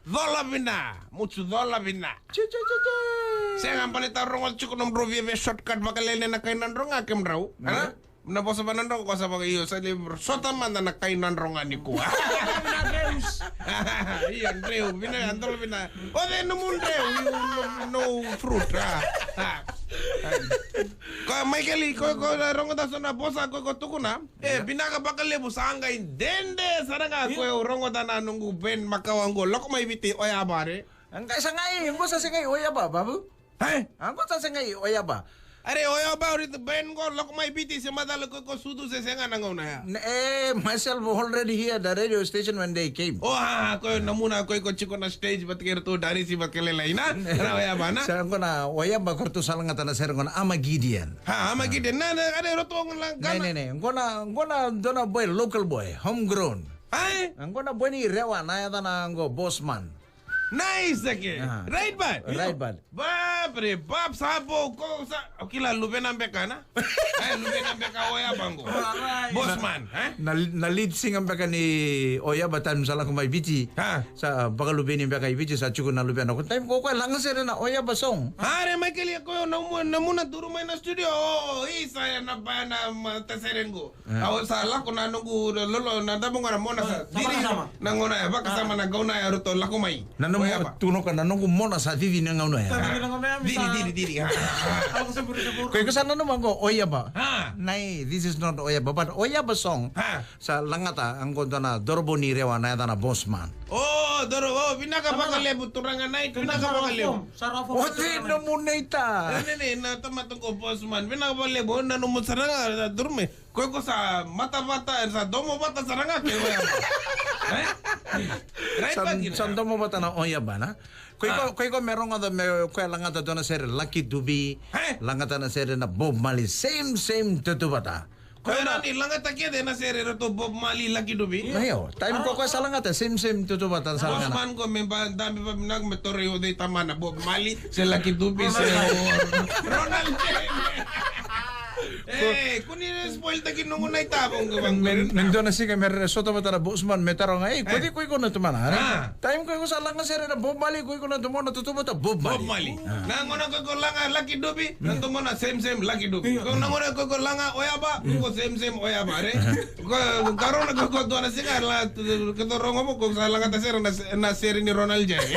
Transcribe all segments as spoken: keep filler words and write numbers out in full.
Cola vina, mucu cola vina. Tsi, tsi, tsi, tsi. Sega, baleta rogoca tiko nomudrau via via shortcut vakalailai na kai Nadroga kemudrau. Ana? Na vosa va Nadroga ko sa vaka io, sa levu sota mada na kai Nadroga nikua. Ia, dreu, vina, a cola vina. O cei nomu dreu, you no, no fruit. A, a. Ko Michael, ko, ko rogoca so na vosa ko, ko tukuna. E, vinaka vakalevu, sa qai dede sara ga ko e rogoca na noqu band makawa qo, Lako Mai Viti, Oya Ba, re. Qai sa qai, qo sa se qai Oya Ba, babu. E? A, qo sa se qai Oya Ba. Are, Oya Ba, ori tu band qo, Lako Mai Viti, se macala ko, ko sucu se sega na gauna ya. N-, e, myself already here at the radio station when they came. O, a, ko na muna ko, ko tiko na stage, vata kei ratou Darisi, vata kei Lelai, na? Na Oya Ba, na? Sa qo na Oya Ba, ko ratou sa lagata na sere qo na Armageddon. Ha, Armageddon. Na, na, are, ratou qo na Ne, gana. ne, ne. Qo na, qo na dua na boy, local boy, homegrown. Ai? Qo na boy ni Rewa, na yacana qo, Bossman. Nice, eke. Aha. Right, bad? Right, bad. Bab, re, bab, sa bo, ko, sa, o kila luvena beka, na? Ai, luvena beka Oya Ba qo. Alright. Bossman, e? Na, na lead singer beka ni Oya Ba, time sa Lako Mai Viti. Ha. Sa vakaluveni beka i Viti, sa tiko na luvena. Ko time ko, ko laga sere na Oya Ba song. Ha, re, Michael, ia ko na mu-, na muna duru mai na studio. O, o, isa, ya na ba, na ma, ta sere qo. E. Au sa lako na noqu lolo, na dabo qo na mona sa. E, sa diri, vakasama. Na gauna ya, vakasama na gauna ya ratou Lako Mai. Na nomu, Oya Ba. Tukuna ko na noqu mona sa cici na gauna ya. Sa cici na gauna ya, mi Diri, sa diri, diri, ha. Au sa buri, sa buri. Ko iko sa nanuma qo, Oya Ba. Ha. Nai, this is not Oya Ba, but Oya Ba song. Ha. Sa lagata, qo dua na dorobo ni Rewa, na yacana Bossman. O, doro, o, vinaka vakalevu turaga Nai, vinaka vakalevu. Sa rawa fom. O cei nomu neita? E, ne, ne, na tamata qo Bossman. Vinaka vakalevu, na nomu sara ga, sa duru mai. Ko iko sa mata vata, sa domo vata sara ga, ke Oya Ba. E? Right, sa, Bangina. Sa domo vata na Oya Ba, na? Ko iko, ko iko me rogoca me, ko e lagata dua na sere Lucky Dube, e? Lagata na sere na Bob Marley, same, same tautauvata. Ko e na ni lagata kece na sere ratou Bob Marley, Lucky Dube. Io, time ko koya sa lagata, same, same tautauvata sa lagata. Bossman ko me ba, dabe ba, vinaka me toro i o cei tamana, Bob Marley, se Lucky Dube, se o Ronald James. E, ko ni spoil taki noqu na itavo qo vaqo. Me, me dua na siga me re sota vata na Bossman me taroga, e, ko cei ko iko na tamana, e? A. Time ko iko sa laga sere na Bob Marley, ko iko na tamana tautauvata Bob Marley. Bob Marley. A. Na gauna ko iko laga Lucky Dube, na tamana same same Lucky Dube. Io. Ko na gauna ko iko laga Oya Ba, ko same same Oya Ba, re. Ko, ko karona ko, ko dua na siga la, ko to rogo mo, ko sa lagata sere na, na sere ni Ronald James.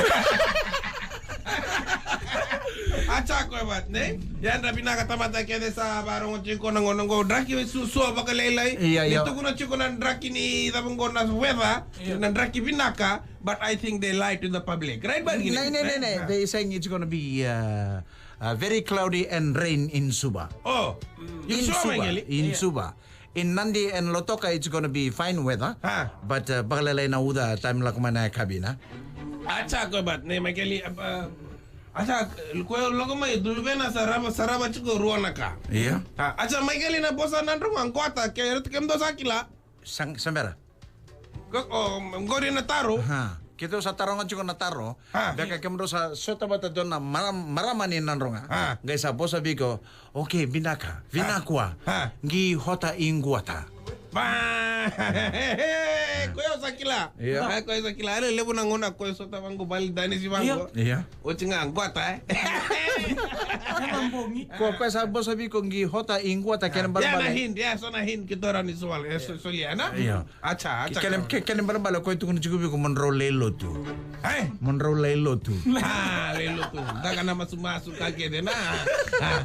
A ca ko e vat, ne? Ia, dra vinaka tamata kece sa varogo tiko na gauna qo, draki suasua vakalailai. Ia, ia. Ni tukuna tiko na draki ni cava qo na weather, ia, na draki vinaka, but I think they lie to the public. Right, Bangina? Ne, ne, ne, ne. They saying it's gonna be, uh, uh, very cloudy and rain in Suva. Oh, you sure, Michael? In Suva. In Nadi and Lautoka, it's gonna be fine weather. Ha. But, uh, vakalailai na uca time lako mai na yakavi, na. A ca ko e vat, ne, Michael, uh, a ca, ko e lako mai, luvena sa rava, sa rava tiko rua na ka. Ia. Ha, a ca, Michael, na vosa Nadroga, quota, ke, kemudou sa kila? Sa, sa bera. Ko, o, qori na taro. Ha. Keitou sa taroga tiko na taro. Ha. Beka kemudou sa sota vata dua na mara-, marama ni Nadroga. Ha. Qai sa vosa vei iko. Okay, vinaka. Ha. Vinakua. Ha. Qi hota i quata. Ba. Ko ya sa kila. Ia. A, ko ya sa kila. Ale levu na gauna ko ya sota vaqo vale danisi vaqo. Ia. Ia. Oti ga quata, e. Ena bogi. Ko, ko ya sa vosa vei iko qi hota i quata, kena balebale. Ia na hint, ia so na hint keitou rawa ni solia, e, so-, solia, na? Ia. A ca, a ca. Kena, ke-, kena balebale ko e tukuna tiko vei iko mo drau lai lotu. E? Mo drau lai lotu. A, lai lotu. Daga na masumasu ka kece, na. A.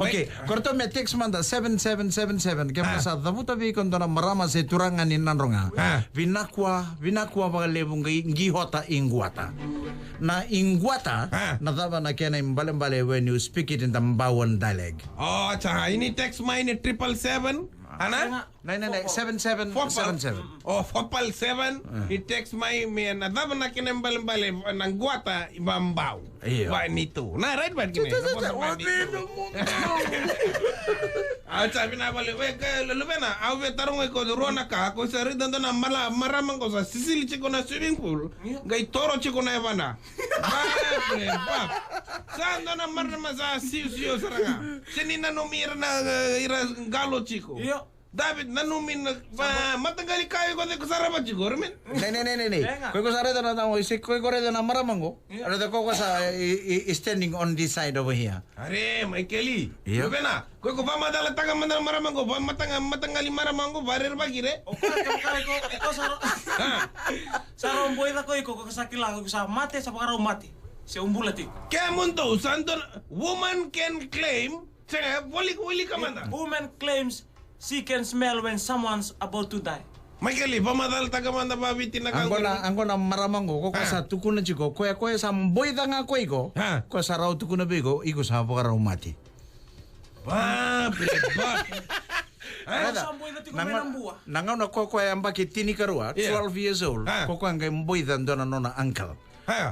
Okay, ko ratou me text mada seven seven seven seven. Ke, a, sa cavuta vei iko dua na marama se turaga ni Nadroga. A. Vinakua, vinakua vakalevu qi, qi hota i quata. Na i quata, a, na cava na kena ibalebale when you speak it in the Bauan dialect? O, a ca, ini text mai ni triple seven. Ana? Nai, nai, nai, seven seven seven seven. O, four pal seven, a, i text mai me na cava na kena ibalebale na quata i Vabau. Io. Vanitu. Na, right, right, kena. Tsa, tsa, tsa, tsa, na vosa Vanitu. A ca, vinaka vakalevu, we, ke, lu-, luvena, au via taroga iko rua na ka, ko sa raica dua na mala-, marama qo sa sisili tiko na swimming pool, io, qai toro tiko na yavana. Ba, bre, ba. Sa dua na marama sa siosio sara ga. Se ni nanumi ira na, e, ira qalo tiko. Io. David, nanumi na, ma-, mataqali ka iko, iko sarava tiko, rumen? Nei, nei, nei, nei, nei. Ega. Ko iko sa raica na tamo, isi, ko iko raica na marama qo. Ia. Raica ko ko sa, i, i, i standing on this side over here. Are, Maikeli. Ia. Luvena, ko iko vakamacalataka mada na marama qo, va-, mataqa-, mataqali marama qo, varerevaki re. O koya, o koya, o koya sa ro-, sa rau boica ko iko, ko sa kila, ko sa mate, sa vakarau mate. Se u bula tiko. Kemudou, sa dua na, woman can claim, sega, voli, voli ka mada. Woman claims she can smell when someone's about to die. Maikeli, vakamacalataka mada vaviti na ka qo. Aqo na, aqo na marama qo, ko ko sa tukuna tiko, koya, koya sa boica ga ko iko, ko sa rau tukuna vei iko, iko sa vakarau mate. Va, bre, va. Sa boica tiko mai na bua. Na gauna ko koya yabaki tinikarua, twelve years old, ko koya qai boica dua na nona uncle.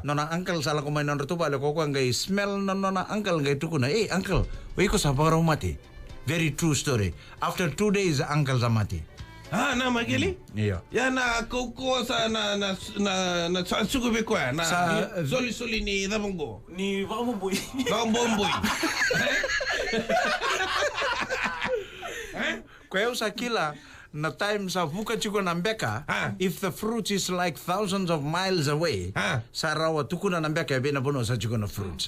Nona uncle sa lako mai nodratou vale, ko koya qai smell na nona uncle qai tukuna, "Ei, uncle, o iko sa vakarau mate." Very true story. After two days, uncle sa mate. A, na Maikeli? Io. Ia na kaukauwa sa na, na, na, na sa suku vei koya, na solisoli ni cava qo? Ni vakaboboi. Vakaboboi. E? Koya au sa kila, na time sa vuka tiko na beka, if the fruit is like thousands of miles away, sa rawa tukuna na beka e vei na vanua sa tiko na fruit.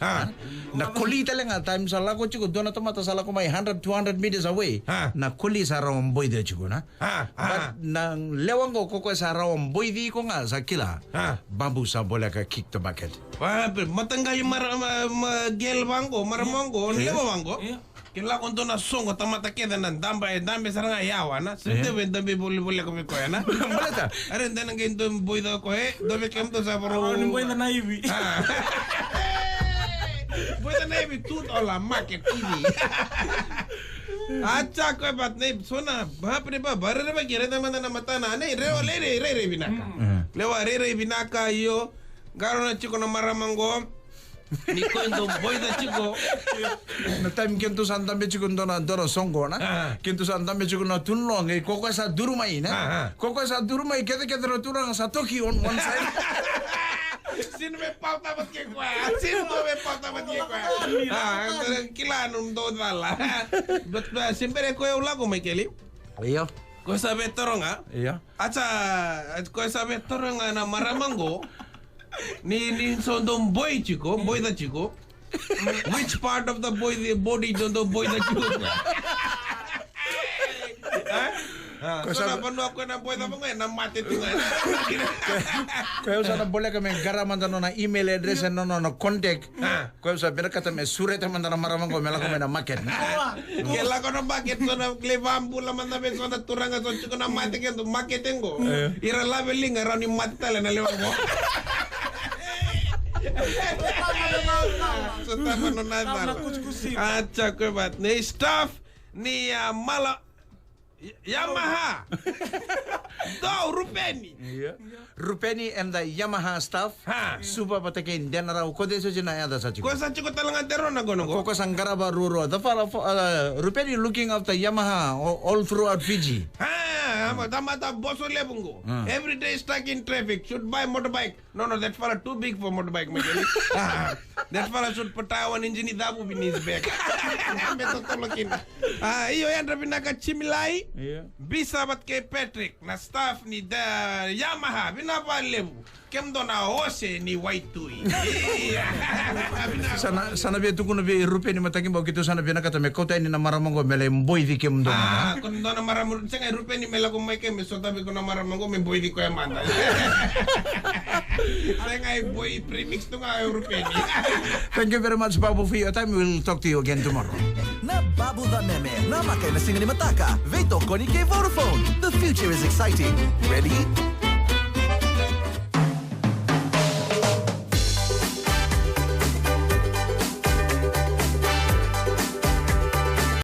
Na koli tale ga, time sa lako tiko, dua na tamata sa lako mai hundred, two hundred meters away, na koli sa rawa boica tiko na. But na lewa qo ko koya sa rawa boici iko ga sa kila. Babu sa voleka kick the bucket. Mataqali mara, ma, ma, girl vaqo, marama qo, lewa vaqo. Ke lako dua na soqo, tamata kece na dabe, e dabe sara ga yawa na. Se dua e dabe volivoleka vei koya na. Baleta. Are dua na qai dua boica koya, dua vei kemudou sa varau. Ni boica na ivi. Boica na ivi, tu dola market ivi. Acha koya, but na ivi, so na, ba, pre, ba, ba, rere, ba, kere, mada na matana, nei, rere, rere, rere, vinaka. Lewa, rere, vinaka, io. Qarauna tiko na marama qo. Ni koya dau boica tiko. Na time keitou sa dabe tiko dua na, dua na soqo na. Keitou sa dabe tiko na tunuloa qai ko koya sa duru mai na. Ko koya sa duru mai kecekece na turaga sa toki on one side. Sini me pauta vat ke koya. Sini me pauta vat ke koya. Kila num dau cala. But, but, se bera koya au lako mai keli. Io. Koya sa vei toro ga. Io. Acha, koya sa vei toro ga na marama qo. Ni, ni so dau boi tiko, boica tiko. Which part of the boi, the body do dau boica tiko? Koya sa na vanua koya na boica vaqo, na mate tu ga. Koya au sa na voleka me qara mada nona email address, nona contact. Koya au sa vinakata me sureta mada na marama qo me lako mai na market. Ke lako na market, so na lai vabula mada vei so na turaga so tiko na mate ke do market qo. Ira lave liga, rawa ni mate tale na lewa qo. So tama nona cala. Acha koya vat. Nei staff ni, a, mala Y-, Yamaha. Do, Rupeni. Io. Rupeni and the Yamaha staff. Suva vata kei Denarau, ko cei soti na yaca sa tiko? Ko sa tiko tale ga Derona qo na qo. Ko, ko sa qarava ruarua. The fala fo-, a, Rupeni looking after Yamaha all, all throughout Fiji. A, tamata boso levu qo. Every day stuck in traffic. Should buy motorbike. No, no, that fella too big for motorbike, Maikeli. That fella should put tire on engine, that would be in his back. Me totolo kina. A, io, yadra vinaka Jimmy Lai. Io. Bisa vata kei Patrick, na staff ni da Yamaha, vinaka vakalevu. Kemudou na ose ni waitui. Io. Sa na, sa na via tukuna vei Rupeni Matakibau, keitou sa na vinakata me kauta yani na marama qo me lai boici kemudou. A, ko dua na marama, sega Rupeni me lako mai ke me sota vei iko na marama qo me boici koya mada. Sega, e boi premix tu ga e Rupeni. Thank you very much, Babu, for your time. We'll talk to you again tomorrow. Na Babu Cameme, na maka ena siga ni mataka. Veitokoni kei Vodafone. The future is exciting. Ready?